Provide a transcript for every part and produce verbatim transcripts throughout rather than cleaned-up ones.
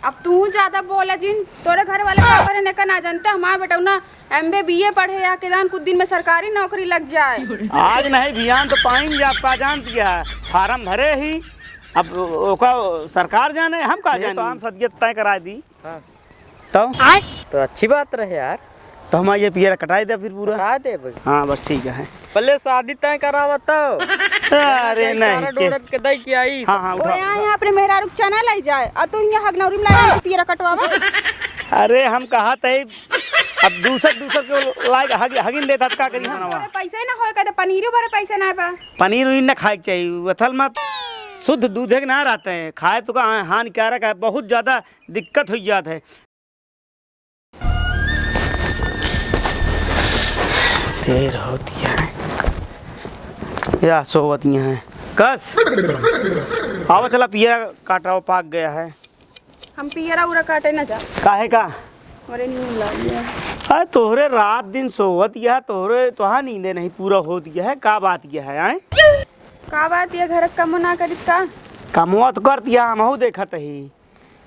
अब तू ज्यादा बोला जिन, तोरे घर वाले का करे ने का ना जानते, हमार बेटौना एम बी ए, बी ए पढ़े या के जान कुछ दिन में सरकारी नौकरी लग जाए। आज नहीं बिहान तो पाइन जा, का जानती है, फार्म भरे ही, अब ओका सरकार जाने, हम का ये तो जानी। हम सदियत तय करा दी। हाँ। तो? तो अच्छी बात रहे यार। तो हम ये पियरा कटाई दे फिर पूरा। कटा दे भाई। हाँ, बस ठीक है। पहले शादी तय करावा तो। अरे नहीं, चारा के डोरत के दई के आई। हाँ, हाँ, वो उठा। यहाँ, यहाँ अपने मेहरारू के चना लाई जाए, और तू यहाँ हगनौरी में लाई पियरा कटवावा। अरे हम कहा तई, अब दूसर, दूसर के लाग हग-, हगिन देता तो का करी हम? तोरे पैसे ना होए, कहते पनीर भरे पैसे ना बा। पनीर उनीर ना खाए के चाहिए, असल में शुद्ध दूधे के ना रहते हैं, खाए तो का हानिकारक है, बहुत ज्यादा दिक्कत हो जात है। देर होती है। या सोवत ही है। कस। आवा चला, पियरा काटा पाक गया है। हम पियरा उरा काटे ना जा। काहे का? अरे नींद लाग गया। अरे तोहरे रात दिन सोवत या तोहरे तोहा नींदे नहीं पूरा होत या है। का बात या है, आए? का बात या, घर क कमो ना करित का? कमवा तो करत या, हमहू देखत ही।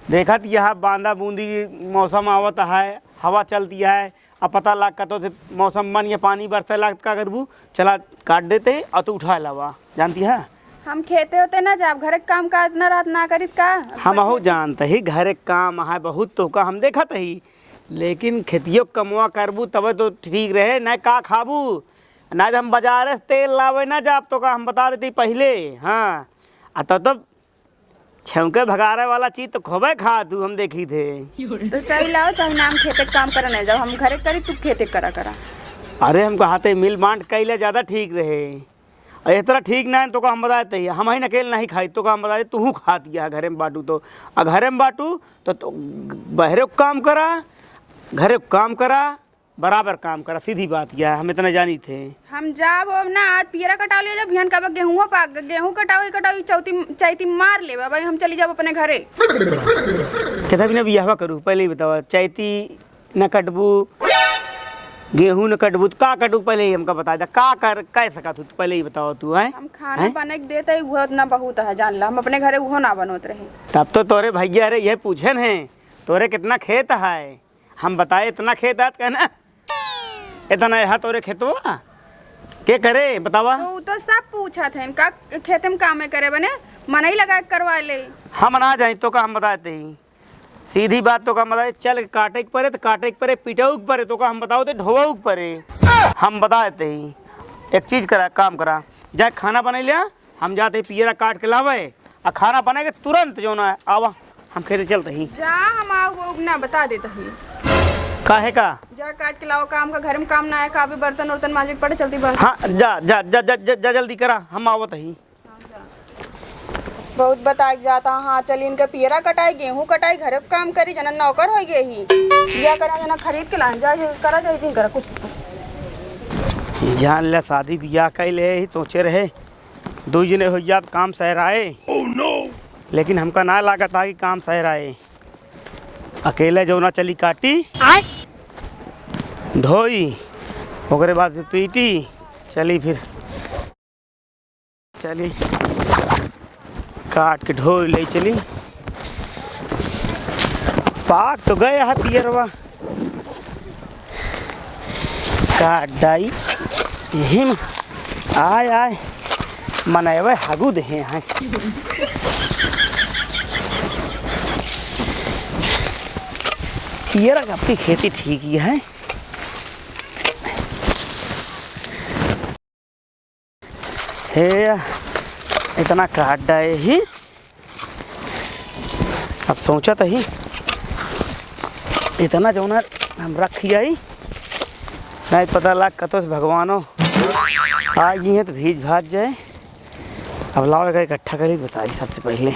देखत यह बांदा बूंदी मौसम आवत है, हवा चलती है, अब पता लाग कतो से मौसम मन या पानी बरसे लाग का करबू, चला काट देते और तू उठा लावा, जानती है? हम खेते होते ना जाब, घर के काम काज इतना रात ना करित का? हमहू जानते ही घर के काम है बहुत, तो का हम देखत ही, लेकिन खेतियो के कमवा करबू तबे तो ठीक रहे, ना का खाबू, ना तो हम बाजार से तेल लावे ना जाब, तो का हम बता देती पहले, हाँ, आ तब तब छौंके भगारे वाला चीज तो खूबे खा तू, हम देखी थे। तो चाहे लाओ, चाहे नाम खेते के काम करे नहीं जाओ, हम घरे करी, तू खेते करा करा। अरे हम कहा थे मिल बांट कैले ज्यादा ठीक रहे। और इस तरह ठीक ना है, तो का हम बताए थे, हम ही अकेले नहीं खाई, तो का हम बताए, तू खात गया घरे में बाटू तो, आ घरे में बाटू तो, तो बहरे को काम करा, घरे को काम करा, बराबर काम करा, सीधी बात या है, हम इतना जानी थे। हम जाब अब ना, आज पियरा कटा लिया, जब बिहान का गेहूं पाक, गेहूं कटाओ, कटाओ, चौती, चैती मार लेबा भाई, हम चली जाब अपने घरे। कैसा बिना बियाहवा करू, पहले ही बतावा, चैती न कटबू, गेहूं न कटबू, तो का कटबू, पहले ही हमका बता दे, का कर, कह सका तू, पहले ही बतावा तू, हैं? हम खाना हैं? बने के देते ही, वो इतना बहुत है, जान ला, हम अपने घरे वो ना बनोत रहे। तब तो तोरे भैया रे, ये पूछे हैं, तोरे कितना खेत है? हम बताए, इतना खेत आत कहना, इतना यहाँ तोरे खेतवा के करे, बतावा? तो उ तो सब पूछत हैं, का खेते में कामे करे बने, मनई लगा के करवा ले। हम ना जाई, तो का हम बताए ते ही। सीधी बात, तो का हम बताए, चल के काटे के परे, तो काटे के परे, पिटऊ के परे, तो का हम बताओ ते ढोवऊ के परे। हम बताए ते ही। एक चीज करा, काम करा, जा खाना बनाई लिया, हम जाते ही पियरा काट के लावे, आ खाना बना के तुरंत जो ना आवा, हम खेते चलते ही। जा, हम आओ, वो ना बता देता ही। काहे का? जा काट के लाओ, काम का, घर में काम ना है, का भी बर्तन उर्तन मांजे के पड़े, चलती बस। हाँ, जा, जा, जा, जा, जा, जा, जल्दी करा, हम आवत ही। बहुत बताए के जाता, हाँ, चली इनके पियरा कटाई, गेहूं कटाई, घर के काम करी, जना नौकर हो गए ही। या करा, जना खरीद के लान, जा, जा, करा, जा, जिन करा कुछ। जान ले, शादी बियाह कैले ही सोचे रहे, दुई जने हो जात काम सहराए। Oh no! लेकिन हमका ना लागत आ कि काम सहराए। अकेले जौना चली काटी, आय। ढोई, ओकरे बाद फिर पीटी, चली फिर, चली काट के ढोई ले चली। पाक तो गए है पियरवा। काट डाई, यही में आय, आय, मनयवे हगु देहे हैं। पियरा का अपनी खेती ठीक ही है। हे, इतना काट डाए ही। अब सोचत ही, इतना जौना हम रख जाई, नहीं पता लाग कतो से भगवानो आ गई हैं तो भीज भाज जाए। अब लाओ, एका इकट्ठा करी, बताई सबसे पहले।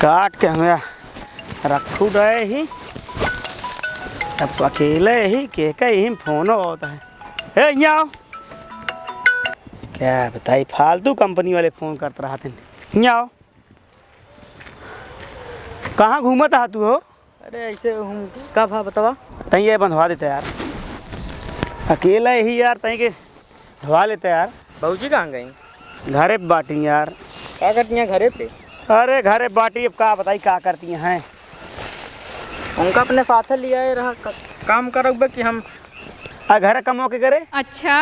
काट के हमें रखू रहे ही, अब अकेले ही, के के ही फोनो होता है। ए, यहाँ आओ। क्या बताई, फालतू कंपनी वाले फोन करत रहत हैं। यहाँ आओ। कहाँ घूमत हा तू हो? अरे ऐसे हम का भा बतावा? तई ये बंधवा देते यार, अकेला ही यार, तई के धवा लेते यार। बाबूजी कहाँ गई? घरे पे बाटी यार। का करती हैं घरे पे? अरे घरे बाटी, अब का बताई का करती हैं। उनका अपने साथे लियाए रहा, क-, काम करउबे कि हम आ, घरे कमवा के करे? अच्छा।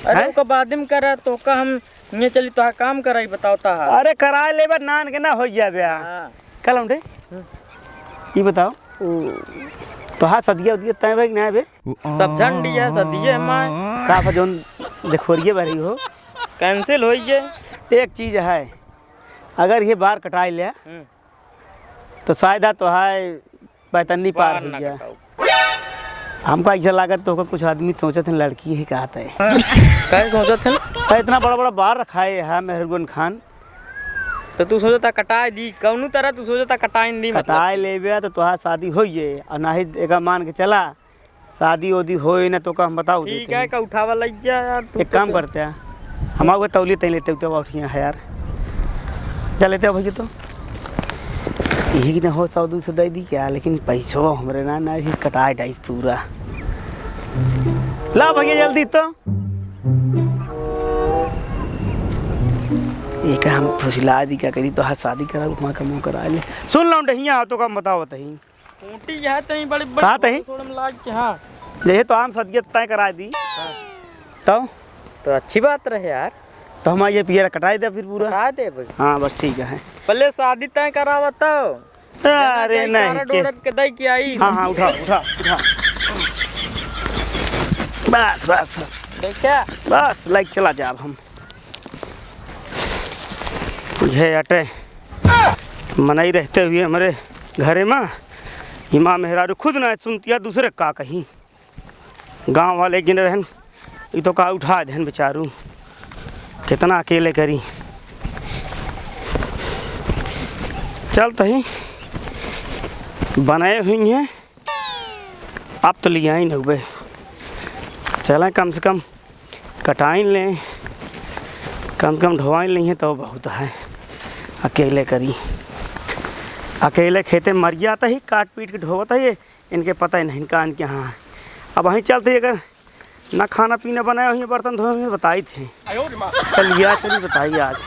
अरे हैं? ओका बाद में करा, तोहका हम ये चली तोहार काम कराई, बताओ तोहार। अरे कराए लेबे, नान के ना होइ जाबे। हाँ। कल हम दे। हम्म। ई बताओ, तोहार सदिया उदिया तय भई कि ना बे? सब झंडिया सदिये माय। का भा जौन देखोरिये भरी हो? Cancel होइ गए। एक चीज है, अगर ये बार कटाई ले, हम्म। तो शायद आ तोहार पैतन्नी पार बार होइ ना गया। कटाऊ। हमका ऐसा लागत तोहका कुछ आदमी सोचत हैं, लड़की है कहत है। काहे सोचत हैं? अरे इतना बड़ा बड़ा बार रखा है यहाँ मेहरगुन खान। तो तू सोचता कटाए दी, कौनो तरह तू सोचता कटाए दी, मतलब? कटाए लेबे तो तोहार शादी होइए, और नाही एका मान के चला, शादी ओदी होए ना तो का हम बताऊ ठीक देते है, हैं। का उठावा लग जा यार, तू एक तो काम कर करते हैं, हम आउए तौली तई लेते उठिया है यार, जा लेते हैं भैया। तो यही कि ना हो सौ दो सौ दे दी क्या, लेकिन पैसो हमरे ना, ना ही कटाए डाइस पूरा। ला भैया जल्दी तो। एक हम फुसला दी क्या करी, तो हाँ शादी करा, वहाँ का मुँह करा ले। सुन लो डहिया, तो का हम बताओ तही। खूंटी यह तई बड़ी बड़ी कहाँ तही? थोड़ा में लाग के, हाँ। जैसे तो आम सदिया तय करा दी। हाँ। तो? तो अच्छी बात रहे यार। तो हम ये पियर कटाई दे फिर पूरा। कटा दे भाई। हाँ, बस ठीक है। पहले शादी तय करावा तो। अरे नहीं, चारा के डोरत के दई के आई। हाँ, हाँ, उठा, उठा, उठा। बस, बस, बस। देखा? बस, लाइक चला जाब हम। बुझे अटे, मनई रहते हुए हमरे घरे मा, इमा मेहरारू खुद ना सुनतिया, दूसरे का कही। गाँव वाले गिन रहन, ई तो का उठा देहन बेचारू, कितना अकेले करी। चल तही, बनाए हुई हैं, अब तो लियाई न हुए। चलें कम से कम कटाइन लें, कम से कम ढोवाइन लें, तो बहुत है। अकेले करी, अकेले खेते मर जाता ही, काट पीट के ढोवत है ये, इनके पता ही नहीं इनका, इनके हाँ। अब वहीं चलते ही अगर ना खाना पीना बनाया हुई, बर्तन धोए हुए, बताई थे। चल या चली बताई आज।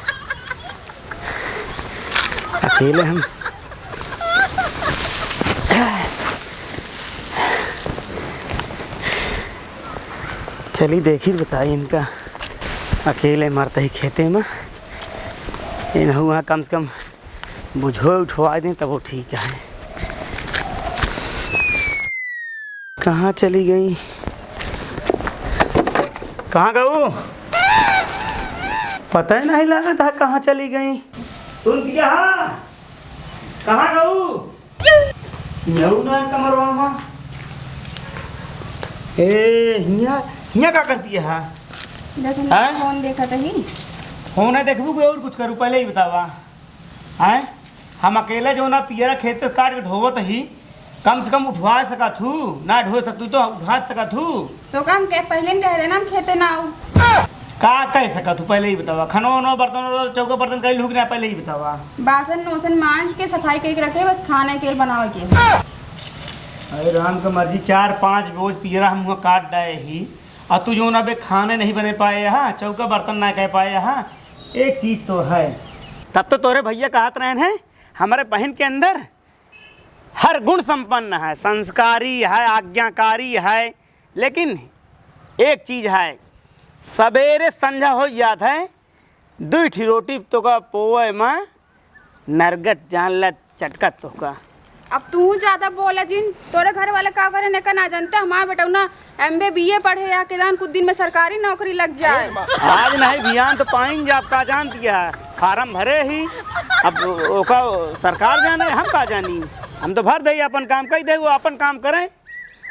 अकेले हम। चली देखी बताई इनका। अकेले मरते ही खेते में। इन हुआ कम से कम बुझो उठवा दें तब वो ठीक है। कहाँ चली गई? कहाँ गऊ? पता ही नहीं लगा था कहाँ चली गई। सुन दिया हाँ? कहाँ गऊ? यऊ ना कमरवा मा। ए, हिया, हिया का करती है? देख, हैं? फोन देखत ही। फोन है, देखबू कोई और कुछ करू, पहले ही बतावा। हैं? हम अकेले जो ना पियरा खेत से काट के ढोवत ही, कम से कम उठवा सकत हू, ना ढो सकतू तो उठा सकत हू। तो का हम के पहले न कह रहे ना हम खेते ना आऊ। का कह सकत हू, पहले ही बतावा। खाना वाना, बर्तन वाना, चौका बर्तन कइल हू कि ना, पहले ही बतावा। बासन नोसन मांज के सफाई कइके रखे, बस खाना के बनावे के। अरे राम के मर्जी, चार पांच बोझ पियरा हम हुआ काट डाए ही, और तू जो ना बे खाने नहीं बने पाए यहाँ, चौका बर्तन ना कह पाए यहाँ। एक चीज तो है, तब तो तोरे भैया कहत रहन हैं, हमारे बहन के अंदर हर गुण संपन्न है, संस्कारी है, आज्ञाकारी है, लेकिन एक चीज है, सबेरे संझा हो जात है, दुई ठी रोटी तोका पोवे मा नरगत जान ला चटकत तोका। अब तू ज्यादा बोला जिन, तोरे घर वाले का करे ने का ना जानते, हमार बेटौना एम बी ए, बी ए पढ़े या के जान कुछ दिन में सरकारी नौकरी लग जाए। आज नहीं बिहान तो पाइन जाब, का जानती है, फार्म भरे ही, अब ओका सरकार जाने, हम का जानी, हम तो भर दे अपन काम, कही दे वो अपन काम करें।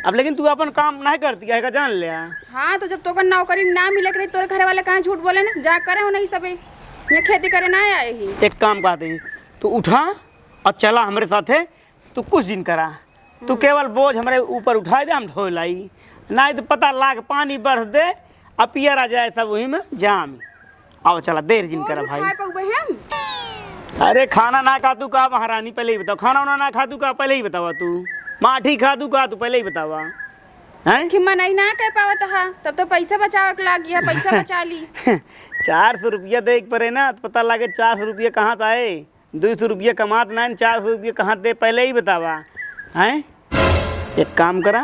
अब लेकिन तू अपन काम नहीं करती है, का जान ले। हाँ, तो जब तोका नौकरी ना मिले के रही, तोरे घर वाले कहाँ झूठ बोले ना, जा करे हो नहीं सबे, ये खेती करे ना आए ही। एक काम कहते ही, तू उठा और चला हमरे साथे, तू कुछ दिन करा, तू हम्म। केवल बोझ हमरे ऊपर उठाए दे, हम ढोए लाई, नहीं तो पता लाग पानी बरस दे, अब पियर आ जाए सब वही में जाम। आओ चला, देर जिन बोझ करा भाई। उठाए पउबे हम? अरे खाना ना खा तू का महारानी, पहले ही बताओ, खाना वाना ना खा तू का, पहले ही बतावा तू, माठी खा तू का, तू पहले ही बतावा, हैं? कि मनई ना कह पावत हा, तब तो पैसा बचावे के लागी है, पैसा बचा ली। चार सौ रुपया देइ के परे ना, त पता लागे चार सौ रुपया कहाँ से आए। दुइ सौ रुपया कमात नाहीं, चार सौ रुपया कहाँ दे, पहले ही बतावा। हैं? एक काम करा,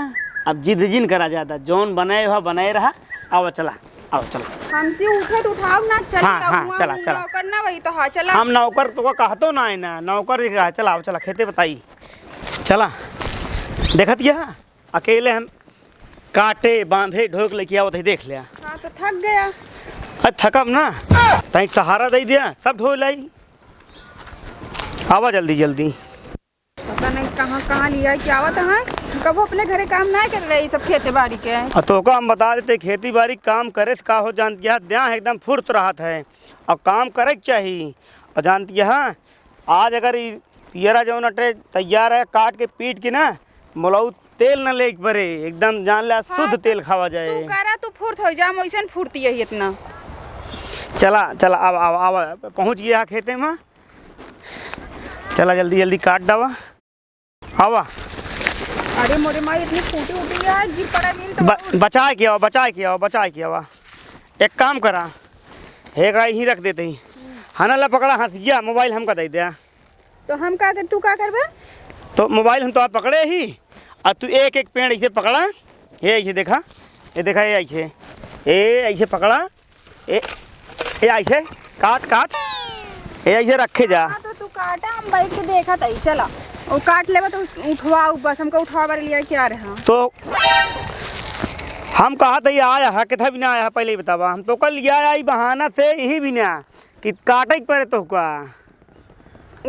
अब जिद जिन करा ज्यादा, जौन बनाए हो बनाए रहा। आवा चला, आवा चला। हमसे उठे तो उठाओ ना, चल हाँ, ना, हाँ, हुआ चला, हम चला। नौकर ना वही तो, हाँ, चला। हम नौकर तो कहतो ना है ना, नौकर ही कहा, चला, आवा चला, खेते बताई। चला, देखत यह अकेले हम काटे, बांधे, ढोक लेके आवत है, देख लिया। हाँ, तो थक गया। अरे थकब ना, तहीं सहारा दे दिया, सब ढो लाई। आवा जल्दी, जल्दी। पता नहीं कहाँ, कहाँ लिया, क्या आवत है। कबो अपने घरे काम ना कर रहे, ये सब खेती बाड़ी के। आ, तोहका हम बता देते, खेती बाड़ी काम करे से का हो, जानत यह, देह एकदम फुर्त रहत है और काम करे के चाही। और जानत यह, आज अगर ई पियरा जौन अटे तैयार है, काट के पीट के ना, मोलऊ तेल न लेके परे, एकदम जान ले हाँ, शुद्ध तो तेल खावा जाए। तू करा, तू फुर्त हो जा, हम वैसन फुर्ती यही इतना। चला, चला, आवा, आवा, आवा, पहुँच गया खेते में। चला, जल्दी, जल्दी काट डावा। आवा। अरे मोरे माई, इतनी फूटी उठी है, गिर पड़ा मिल तो ब-, बचा के आवा, बचा के आवा, बचा के आवा। एक काम करा, हे का यहीं रख देते ही। हना ला पकड़ा हंसिया, मोबाइल हमका दे दे। तो हम का कर, तू का करबे? तो मोबाइल हम तो आप पकड़े ही, और तू एक एक पेड़ ऐसे पकड़ा, ये ऐसे देखा, ये देखा, ये ऐसे, ये ऐसे पकड़ा, ए, ए, ऐसे काट, काट। ए, ऐसे रखे जा। हाँ, तो तू काटा, हम बैठ के देखत हई, चला। वो काट लेबा तो उठवाऊ, बस हमका उठवा बार लिया क्या रहा? तो हम कहा था, ये आया है, कितना भी ना आया है, पहले ही बतावा। हम तो कल लिया आई बहाना से, यही भी ना कि काटे के परे तो का।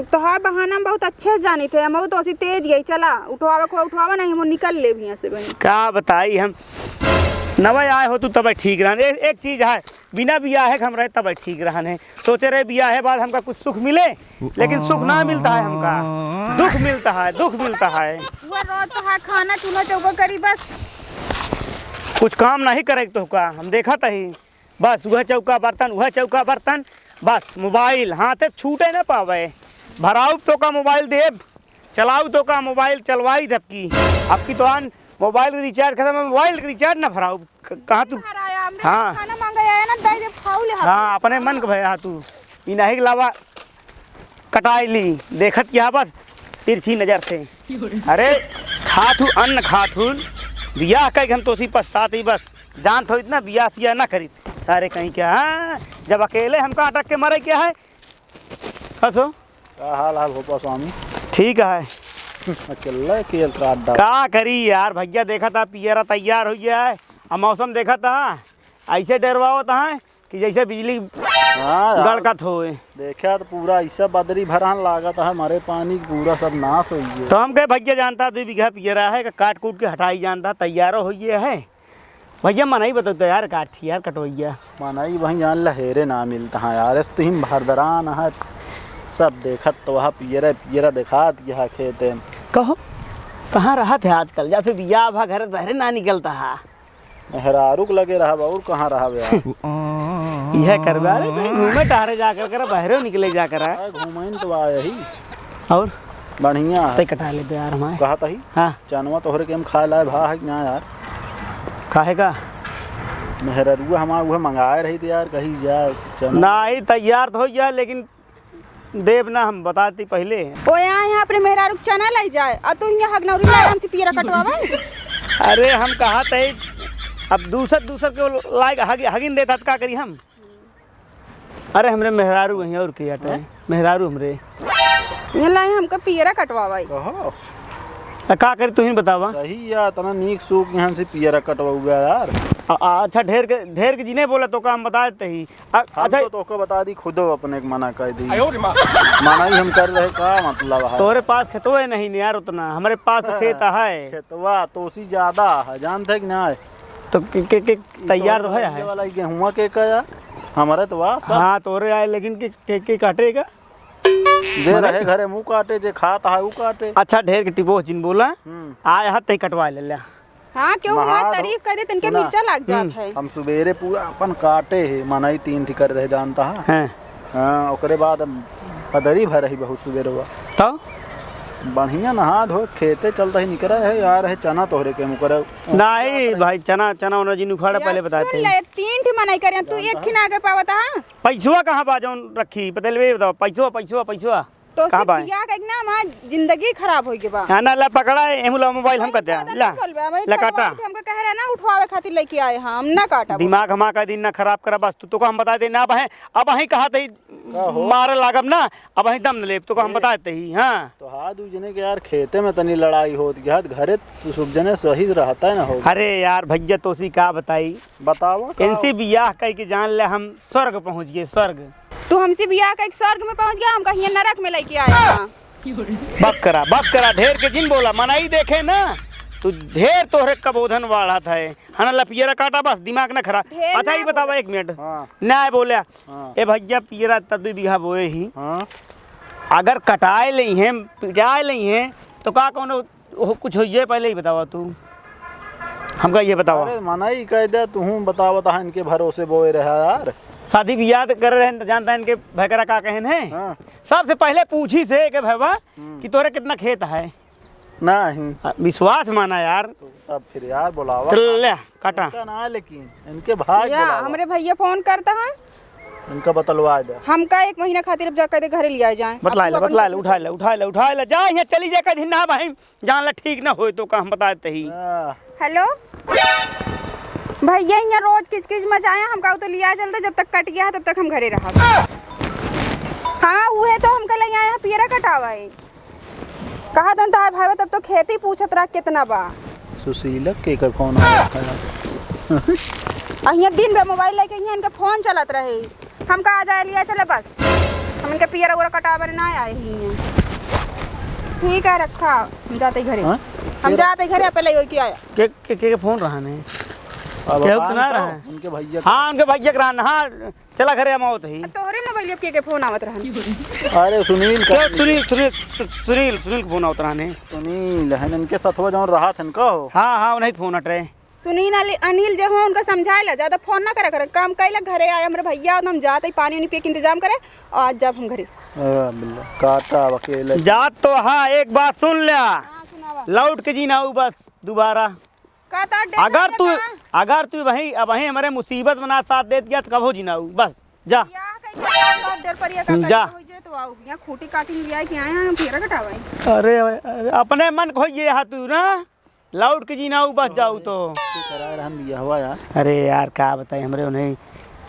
तोहार बहाना हम बहुत अच्छे से जानी थे, हम तो असी तेज गई, चला उठवावा को उठवावा, नहीं हम निकल ले यहाँ से बहन। का बताई हम, नवा आए हो तू तब ठीक रहन। ए-, एक चीज है, बिना बियाहे के हम रहे तब ठीक रहन है। सोचे रहे बियाहे बाद हमका कुछ सुख मिले, लेकिन सुख ना मिलता है हमका, दुख मिलता है, दुख मिलता है। वो रोज तो है खाना चूना चौबो करी बस। कुछ काम नहीं करे तो का, हम देखा तही बस उहे चौका बर्तन, उहे चौका बर्तन, बस मोबाइल हाथे छूटे न पावे। भराउब तोका मोबाइल देब, चलाउब तोका मोबाइल चलवाई देब की। अब की तोहान मोबाइल के रिचार्ज खतम है, मोबाइल के रिचार्ज न भराउब। क-, कहाँ तू? हराया, हमरे हाँ। खाना मांगा है ना, दे दे, खाऊ ले हाथ हाँ, से। अपने मन के भया तू। ई नहीं के लावा कटाई ली, देखत क्या बस तिरछी नजर से। अरे खाथू अन्न खाथू, बियाह कई हम तोसी पछतात ही बस। जानत होइत ना, बियाह सियाह ना करीत। सारे कहीं क्या, हाँ? जब अकेले हमका अटक के मरे क्या है? हंसो। का हाल हाल होपा स्वामी? ठीक है। अकेले के काट डाल। का करी यार, भैया देखा था पियरा तैयार हो गया है, अब मौसम देखा था, ऐसे डरवावत है कि जैसे बिजली हाँ यार। गड़कत होए। देखा तो पूरा ऐसा बदरी भरान लागत है, मारे पानी पूरा सब नाश हो गया। तो हम कहे भैया जानता दुई बीघा पियरा है, काट कूट के हटाई जानता, तैयारो हो गया है। भैया मनई बतौते यार, काठी यार कटवैया। मनई वहीं जान ला हेरे ना मिलता है यार, इस तुहिन भरदरान है। सब देखत तो वहाँ पियरा पियरा दिखात यह खेते। कहो, कहाँ रहत है आजकल? जब से बियाह भा घर बहरे ना निकलता है। मेहरारू के लगे रहब, और कहाँ रहब यार? यह करबे, अरे कहीं घूमे टहरे जा कर, कर बहरे निकले जा कर। अरे घूमइन तो आए ही। और? बढ़िया है। ते कटा लेते यार हमारे। कहा तही? हाँ। चनवा तोहरे के हम खाए लाए भा है कि ना यार? काहे का? मेहररुआ हमार उहे मंगाए रही थी यार, कही जा चनवा। नहीं, तैयार तो हो गया, लेकिन देब ना, हम बताती पहले। ओ यहाँ, यहाँ अपने मेहरारू के चना लाई जाए, और तू यहाँ हगनौरी लाई हमसे पियरा कटवावे। अरे हम कहा तही, अब दूसर, दूसर के लायक हग-, हगिन देता त का करी हम? अरे हमरे मेहरारू वहीं और के आटे हैं? मेहरारू हमरे। ये लाई हमका पियरा कटवावे। कहो। त का करी तू ही बतावा? सही या, इतना नीक सूख यहाँ से पियरा कटवावे यार। आ, आ, अच्छा ढेर के, ढेर के जिने बोला तो का हम बता देते ही। अ-, हम अच्छा। तो तोहके बता दी, खुदो अपने के मना कर दी। आयो रे माँ। मना ही हम कर रहे, का मतलब है? तोहरे पास खेतवा नहीं न यार उतना, हमरे पास तो खेत है। खेतवा तोसी ज्यादा है, जानते कि ना है? तो के, के, के तैयार तो है, है। वाला ही गेहुआ के का यार? हमारे तो वाह, सब। हाँ, तोरे आए, लेकिन के, के, के काटेगा? जे रहे घरे मुँह काटे, जे खात है ऊ काटे। अच्छा, ढेर के टिपोस जिन बोला, हम्म। आए हाथ तई कटवा ले ले। हाँ, क्यों हमार महाराज तारीफ कर दे, तिनके सुना। मिर्चा लाग जात हम्म। है। हम सुबेरे पूरा अपन काटे है, मनई तीन ठी कर रहे जानता है। हैं। हाँ, ओकरे बाद हम पदरी भर रही बहुत सुबेरे हुआ। तो? बढ़िया नहा धो खेते चलता ही निकरा है यार, है चना तोहरे के मुकरा। नहीं भाई, चना, चना उना जिन उखाड़ा यार, पहले बताते सुन हैं। ले, तीन ठी मनई करे, तू एक ठी ना आगे पावत हा। पैसवा कहाँ बा जौन रखी? पहले ये बताओ, पैसवा, पैसवा, पैसवा। तो कहाँ से बा? बियाह कइके ना हमार जिंदगी खराब होइ गई बा। हाँ, ना, ला पकड़ा है, एहू ला मोबाइल हम वही कहते हैं। कहता ला, नहीं चलबे, वही ला चलबा, काटा। हमके कहे रहे ना उठवावे खातिर लेके आए हैं, हम ना काटा। दिमाग हमार का दिन ना खराब करा, बस तू तो को हम बताए दे ना, अब हैं, अब अहीं कहा तही का हो? मारे लागब ना, अब अहीं दम न लेब, तो को हम ए। बताए तही, हाँ। तो हाँ, दू जने के यार खेते में तनी लड़ाई होत गया, घरे तू सब जने सही से रहता है ना हो। अरे यार भैया, तोसी का बताई, बतावा का इनसे हो? बियाह कइके जान ले हम स्वर्ग पहुँच गए, स्वर्ग। तू हमसे बियाह कइके स्वर्ग में पहुँच गया, हमका हियाँ नरक में लेके आया। बक करा, बक करा, ढेर के जिन बोला, मनई देखे ना, तू ढेर तोहरे कबोधन वाढ़त है, हना ला पियरा काटा बस, दिमाग ना खराब। ढेर अच्छा, ना ये बतावा बोले। एक मिनट, हाँ। ना बोल्या, हाँ। ए भैया, पियरा त दुई बीघा बोए ही, हाँ। अगर कटाए लेइहें, पिटाए लेइहें, तो का कौनो ओह, कुछ होइए, पहले ही बतावा तू, हमका ये बतावा। अरे मनई कह दे, तू बतावत है, इनके भरोसे बोए रहा यार। शादी बियाह तो कर रहे हैं, तो जानता है इनके भैकरा का कहन है। हाँ। सबसे पहले पूछी से के भैया हम्म। कि तोरे कितना खेत है? नहीं। आ, विश्वास माना यार। तो तब फिर यार बुलावा। चल ले, काटा। इनका ना है, लेकिन इनके भाई या, बुलावा। हमरे भैया फोन करता है। इनका बतलवा दे। हमका एक महीना खातिर अब जा कह दे घरे लिया जाए। बतला अब ले, तू अपन बतला ले, उठा ले, उठा ले, उठा ले, जा, यहाँ चली जा, कह दिन ना भाई। जान ला ठीक ना होए तो का हम बताए तही। हाँ। हेलो भैया, यहाँ रोज किच किच मचाया, हमका तो लिया चलते, जब तक कट गया है तब तक हम घरे रहा। हाँ, उहे तो हमका ले आया है, पियरा कटावा है। कहा दन तहार भाई, तब तो खेती पूछत रहा कितना बा। सुशीलक के कर फोन आवत है। अहिया दिन भर मोबाइल लेके अहिया इनके फोन चलत रहे। हमका आ जाए लिया चले बस। हम इनके पियर उरा कटावर ना आए ही हैं। ठीक है, रखा, हम जाते घरे। हाँ? हम जाते घरे, पहले वही के आया। के, के, के, के फोन रहा ने? अब केहू तो ना रहा है। उनके भैया के। हाँ, उनके भैया के रहा ने। हाँ, चला घरे, हम आवत ही। तोहरे मोबाइल के, के फोन आवत रहा ने? अरे सुनील का। के सुनील, सुनील, सुनील, सुनील के फोन आवत रहा ने। सुनील है इनके सथवा जौन रहा था इनका हो। हाँ, हाँ, उन्हीं के फोन अट रहे। सुनील अली-, अनिल जे हो, उनका समझाए ला, ज्यादा फोन ना करा करे। काम कैला, घरे आए, हमरे भैया, हम जात ही पानी उनी पिए के इंतजाम करे, और आज जाब हम घरे। ए, बिल्ला, काटा अब अकेले। जात तो हाँ, एक बात सुन ल्या। हाँ, सुनावा। लौट के जिन आऊ बस दोबारा। का तो अड्डे अगर तू, का? अगर तू वहीं, अब वहीं हमरे मुसीबत में ना साथ देत गया, तो कबो जिन आऊ, बस, जा। बियाह कइके का तो अड्डे पर ये का जा। हो जे तो आऊ, यहाँ खूंटी काटी लिया के आए हैं, हम फेरा कटावाई। अरे, अरे, अपने मन को ये हा तू ना। लौट के जिन आऊ, बस जाऊ तो। तू करा रहन बियाहवा यार। अरे यार, का बताई, हमरे उन्हें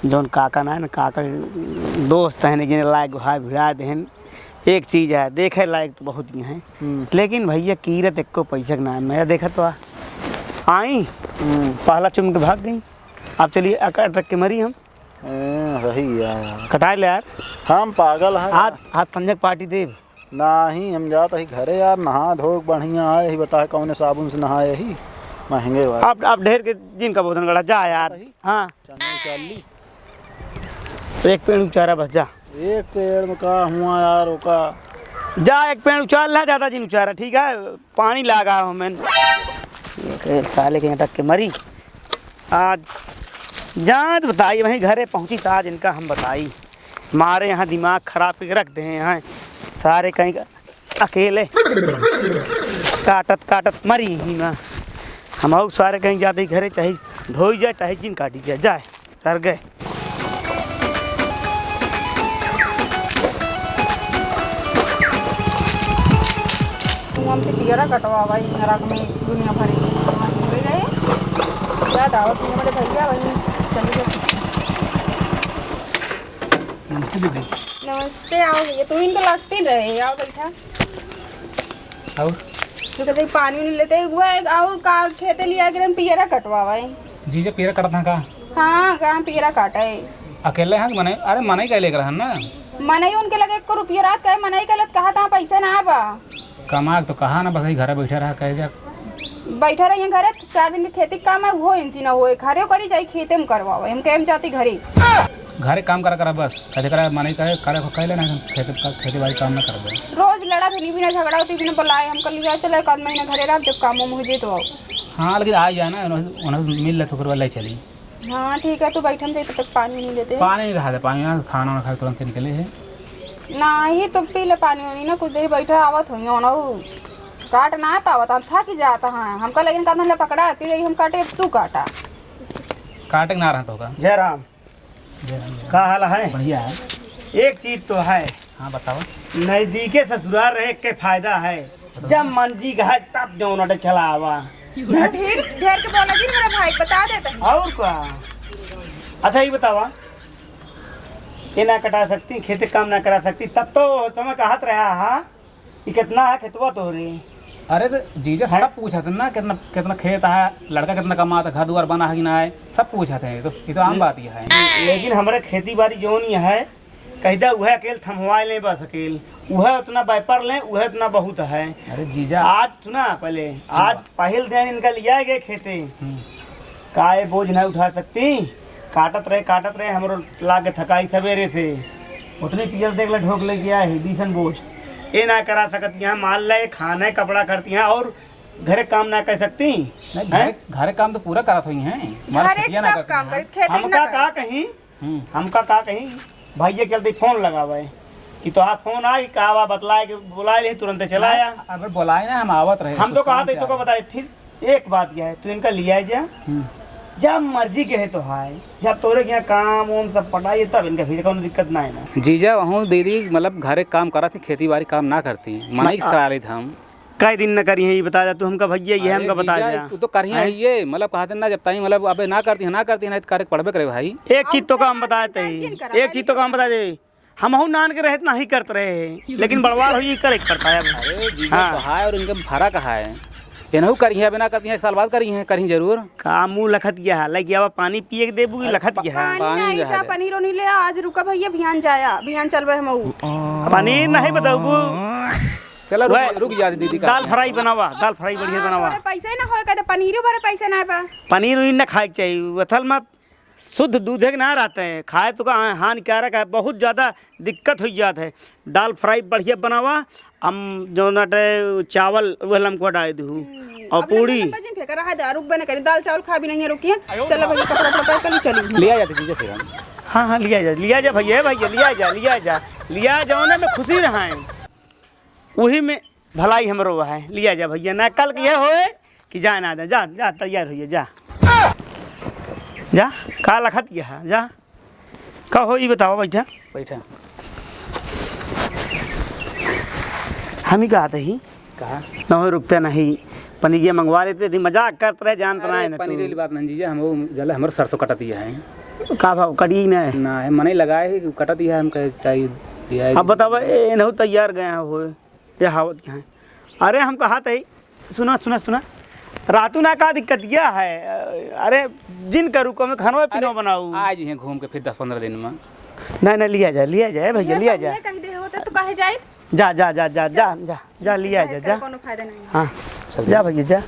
जौन काका ना है ना, काका दोस्त हैं, लेकिन लायक भाई भिड़ा देहन। एक चीज है, देखे लायक तो बहुत ही हैं, हम्म। लेकिन भैया कीरत एको पैसा के नाम में, देखत तो आ। आई, हम्म। पहला चुम के भाग गई। अब चलिए, अकड़ रख के मरी हम। ए, रही यार। कटाए ले यार। हम पागल हैं। हाथ, हाथ तंजक पार्टी देब। नाही, हम जात ही घरे यार, नहा धो के बढ़िया आए ही, बताए कौने साबुन से नहाए ही, महंगे वाले। अब, अब ढेर के जिनका बोतल गड़ा, जा यार। सही। हाँ। चने उचार ली। तो एक पेड़ उचारा बस, जा। एक पेड़ में का हुआ यार, ओका। जा, एक पेड़ उचार ला, ज्यादा जिन उचारा, ठीक है? पानी लागा हो मैंने। एक साले के अटक के मरी। आज जात बताई, वहीं घरे पहुँची त आज इनका हम बताई। मारे यहाँ दिमाग खराब करके रख दे हैं सारे, कहीं अकेले काटत काटत मरी ही ना। हम अउ सारे कहीं जाते ही घरे, चाहे ढोई जाए, चाहे जिन काटी जाए, जाए सर गए। तू हमसे पियरा कटवावा, ई नरक में दुनिया भर की घूमे रहे। याद आवत नहीं हमारे भैया, वही चली गई। नमस्ते दीदी। नमस्ते, आओ भैया, तू ही तो लगती रहे, आओ बैठा। और? तू कहते पानी उनी लेते हुए, और का खेते लिया के हम पियरा कटवावा है। जीजा पियरा कटत हैं का? हाँ, कहाँ पियरा काटा है? अकेले हैं कि मनई? अरे मनई का लेकर रहन ना। मनई उनके लगे एक रुपया रात का है, मनई का लत कहा था पैसा ना बा। कमाग तो कहा ना, बस यही घरे बैठे रहा, कहे जा। बैठा रहिए घरे, चार दिन के खेती के काम है, वो इनसी ना होए, घरे करी जाई, खेते में करवावे, हम कहे हम जाती घरे। घरे काम करा करा बस, कहे करा मनई कहे, करे को कह लेना, हम खेती, खेती बाड़ी काम ना करबे। रोज लड़ा भी नहीं, बिना झगड़ा होती, बिना बुलाए, हम कल लिया चले, एक आध महीना घरे रह, जब काम वाम हो जाए तो आओ। हाँ, लेकिन आ जाए ना, उन्हें, उन्हें मिल ले तो ओकर बाद ले चली। हाँ, ठीक है, तू बैठन दे, तब तक पानी नहीं लेते। पानी नहीं रहा था, पानी ना, खाना वाना खा के तुरंत निकले है। नाही, तो पी ले पानी वानी ना, कुछ देर बैठा, आवत होइहैं ना, उ काट ना पावत, हम थक जात हैं। हमका लेकिन काम धंधा पकड़ा, ती रही, हम काटे, तू काटा। काटे के ना रहत होगा। जय राम। जय राम, जय राम। का हाल है? बढ़िया है। एक चीज तो है। हाँ, बताओ। नजदीके ससुराल रहे के फायदा है। जब मन जी कहे तब जौन अटे चला आवा। ढेर, ढेर के बोला जी मेरा भाई, बता देता हूँ। और का? अच्छा, ये बतावा, ये ना कटा सकती, खेते काम ना करा सकती, तब तो समय कहत रहा हा कि कितना है खेतवा तोरे। अरे तो जीजा हैं? सब पूछत है ना, कितना, कितना खेत है, लड़का कितना कमाता, घर दुआर बना है कि ना है, सब पूछत है। तो ये तो आम ले-, बात ही है। लेकिन हमारे खेती बाड़ी जौन ही है, कहिदा उहे अकेल थमवाए लें बस अकेल, उहे उतना व्यापार लें, उहे उतना बहुत है। अरे जीजा। आज सुना पहले, आज पहल दिन इनका लिया गए खेते। हम्म। काहे बोझ ना उठा सकती? काटत रहे, काटत रहे, हमरो लाग थकाई सवेरे से। उतनी पियल देख ले, ढोक ले गया है, बीसन बोझ। ये ना करा सकती हैं, मान ले, खाना, कपड़ा करती हैं और घरे काम ना कर सकती? नहीं, हैं? घरे, घरे काम तो पूरा करत हुई हैं। हमारा घरे खटिया ना सब करती काम हैं। करे, खेत हमका ना करे। का कहीं? हम्म। हमका का कहीं, भैया के चलते फोन लगावे कि तोहार फोन आई, का बा बतलाए के, बुलाए ले, तुरंते चला आया। अगर बुलाए ना, हम आवत रहे, हम कुछ तो काम कहा था, से तो का आए। बताए, ठीक, एक बात क्या है, तू इनका लिया जा, हम्म। जब मर्जी के है तो हाय, जब तोरे के यहाँ काम वाम सब पटाइए, तब इनका फिर कौनो दिक्कत ना है ना। जीजा, वहूँ दीदी, मतलब, घरे काम करत ही, खेती बाड़ी काम ना करती, मना ही करा लेत हम। कई दिन न करी है, ये बता जा तू हमका भैया, ये अरे हमका बता जीजा, जा। तू तो करी है हैं? ये, मतलब, कहते ना, जब ताई, मतलब, अबे ना करती है, ना करती है, ना तो करे के पड़बे करे भाई। एक चीज तो काम बताए ते, एक चीज तो काम बता दे, हमहू नान के रहत नाही करत रहे हैं, लेकिन बड़वार हो ये करे के पड़ता है अब। अरे जीजा, हाँ। कहा है और इनके में फर्क है। इनहू करी है, अबे ना करती है, एक साल बाद करी है, करी जरूर। का मुँह लखत गया है, लग गया पानी पिए के देबू कि अरे लखत गया है? पानी पानी नहीं, रहा चाह दे। पनीर उनीर ले आ, आज रुका भैया, बिहान जाया, बिहान चलबे हमहू। पनीर नहीं बताबू। चला, रुक, वह रुक जा दीदी का। दाल फ्राई बनावा, दाल फ्राई बढ़िया हाँ, बनावा। तोरे पैसे ना होए, कहते पनीर भरे पैसे ना बा। पनीर उनीर ना खाए के चाहिए, अथल मत, शुद्ध दूधे के ना रहते हैं, खाए तो का हानिकारक है, बहुत ज्यादा दिक्कत हो जात है। दाल फ्राई बढ़िया बनावा, हम जो नटे चावल वह लमकवा डाल दू। हम्म, और अभी पूड़ी। लंबा लंबा जिन फेंका रहा है, दारू बने करी, दाल चावल खा भी नहीं है, रुकिए। चलो भैया, कपड़ा उपड़ा पहन के चली। लिया जाते जीजा फिर हम। हाँ, हाँ, लिया जा, लिया जा भैया, भैया, लिया जा, लिया जा, लिया जा, उन्हें में खुशी रहा है। वही में भलाई हमरो है, लिया जा भैया, ना कल के ये होए कि जा ना जा, जा, जा, तैयार होइए, जा। जा, का लखत ये है, जा। का हो, ई बतावा, बैठा। बैठा। हम ही कहत ही। कहा? न हो, रुकते नहीं, पनीरिया मंगवा लेते थे, मजाक करत रहे, जानत अरे, रहे न पनीर तू। वाली बात नहीं जीजा, हम वो जले हमरो सरसों कटत ही है। का भाव, कटी ना है? ना है, मने लगाए है कि कटत ही है, हम कहे चाहिए, लिया है। अब बतावा, ए, इनहू तैयार गए हैं, हो। ये हावत क्या है? अरे हम कहा तई, सुना, सुना, सुना, रातू ना का दिक्कत क्या है? अरे जिन करू को में खाना पीना अरे, बनाऊ। आ जी हैं घूम के फिर दस पन्द्रह दिन में। नहीं, नहीं, लिया जा, लिया जा, ए भैया, ये लिया जा। कह दे होते तो कहे जाई? जा, जा, जा, जा, जा, जा, जा, लिया जा, जा। कोनो फायदा नहीं। हाँ, चल जा जा। भैया, जा।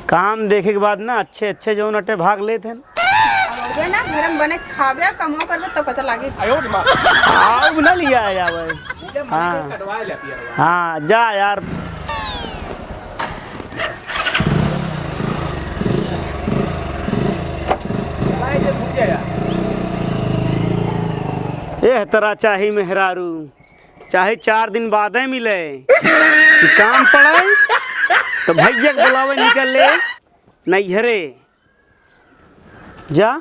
काम देखे के बाद ना अच्छे, अच्छे जौन अटे भाग लेत हैं। अब हो गया ना, घर में बने खावे, कमवा करबे तो पता लागे। आयो रे माँ। आउ ना लिया आया भाई। हाँ। कटवा ले पियरवा। हाँ, जा यार। चला, ये भूल गया यार। एह तरह चाही मेहरारू, चाहे चार दिन बादे मिले, कि काम पड़े, तो भैया के बुलावे निकल ले, नैहरे। जा,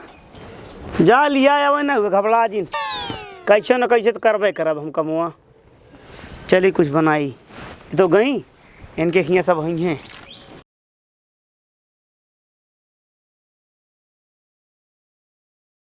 जा लिया आवे ना, घबरा जिन। कैसे न कैसे तो करबे करब हम कमवा। चली कुछ बनाई। ये तो गई, इनके हियाँ सब हुई हैं।